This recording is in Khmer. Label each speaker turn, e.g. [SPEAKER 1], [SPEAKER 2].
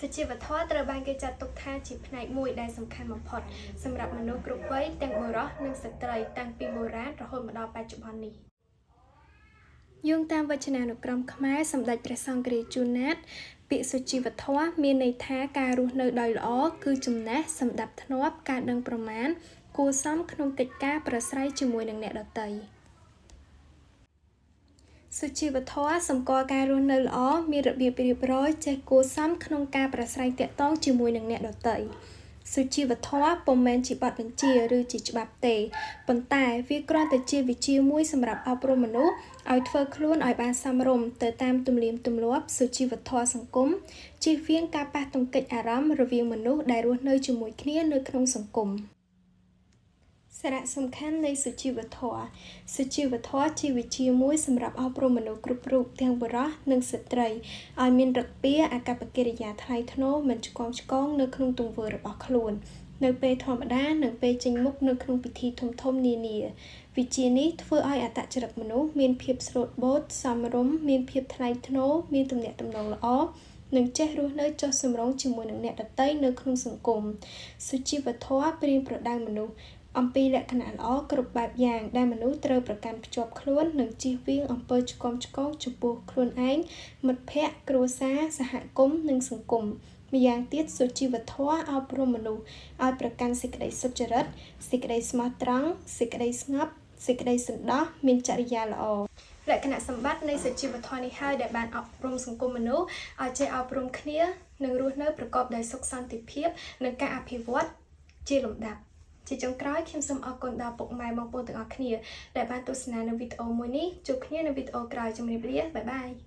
[SPEAKER 1] សុជីវធម៌ត្រូវបានគេចាត់ទុកថាជាផ្នែកមួយដែលសំខាន់បំផុតសម្រាប់មនុស្សគ្រប់វ័យទាំងបុរសនិងស្ត្រីតាំងពីបុរាណរហូតមកដល់បច្ចុប្បន្ននេះយោងតាមវចនានុក្រមខ្មែរសម្ដេចព្រះសង្ឃរាជជួនណាត ពាក្យសុជីវធម៌មានន័យថាការរស់នៅដោយល្អគឺចំណេះសណ្ដាប់ធ្នាប់ការដឹងប្រមាណគួរសមក្នុងកិច្ចការប្រស្រ័យជាមួយនឹងអ្នកដទៃសុជីវធម៌សម្គាល់ការរស់នៅល្អមានរបៀបរៀបរយចេះគួរសមក្នុងការប្រស្រ័យទាក់ទងជាមួយនឹងអ្នកដទៃសុជីវធម៌ពុំមែនជាបទបញ្ជាឬជាច្បាប់ទេប៉ុន្តែវាគ្រាន់តែជាវិជ្ជាមួយសម្រាប់អប់រំមនុស្សឲ្យធ្វើខ្លួនឲ្យបានសមរម្យទៅតាមទំនៀមទម្លាប់សុជីវធម៌សង្គមជៀសវាងការប៉ះទង្គិចអារម្មណ៍រវាងមនុស្សដែលរស់នៅជាមួយគ្នានៅក្នុងសង្គមសារៈសំខាន់នៃសុជីវធម៌សុជីវធម៌ជាវិជ្ជាមួយសម្រាប់អប់រំមនុស្សគ្រប់រូបទាំងបុរសនិងស្ត្រីឲ្យមានឫកពាអាកប្បកិរិយាថ្លៃថ្នូរមិនឆ្គាំឆ្គងនៅក្នុងទង្វើរបស់ខ្លួននៅពេលធម្មតានិងពេលចេញមុខនៅក្នុងពិធីធំៗនានាវិជ្ជានេះធ្វើឲ្យអត្តចរិតមនុស្សមានភាពស្លូតបូតសមរម្យមានភាពថ្លៃថ្នូរមានទំនាក់ទំនងល្អនិងចេះរស់នៅចុះសម្រុងជាមួយនឹងអ្នកដទៃនៅក្នុងសង្គមសុជីវធម៌ប្រៀនប្រដៅមនុស្សអំពីលក្ខណៈល្អគ្រប់បែបយ៉ាងដែលមនុស្សត្រូវប្រកាន់ភ្ជាប់ខ្លួននិងជៀសវាងអំពើឆ្គាំឆ្គងចំពោះខ្លួនឯងមិត្តភ័ក្តិគ្រួសារសហគមន៍និងសង្គមម្យ៉ាងទៀតសុជីវធម៌អប់រំមនុស្សឲ្យប្រកាន់សេចក្តីសុចរិតសេចក្តីស្មោះត្រង់សេចក្តីស្ងប់សេចក្តីសន្តោសមានចរិយាល្អលក្ខណៈសម្បត្តិនៃសុជីវធម៌នេះហើយដែលបានអប់រំសង្គមមនុស្សឲ្យចេះអប់រំគ្នានិងរស់នៅប្រកបដោយសុខសន្តិភាពនិងការអភិវឌ្ឍជាលំដាប់ជាចុងក្រោយខ្ញុំសូមអរគុណដល់ពុកម៉ែបងប្អូនទាំងអស់គ្នាដែលបានទស្សនានៅវីដេអូមួយនេះជួបគ្នានៅវីដេអូក្រោយជម្រាបលា bye bye.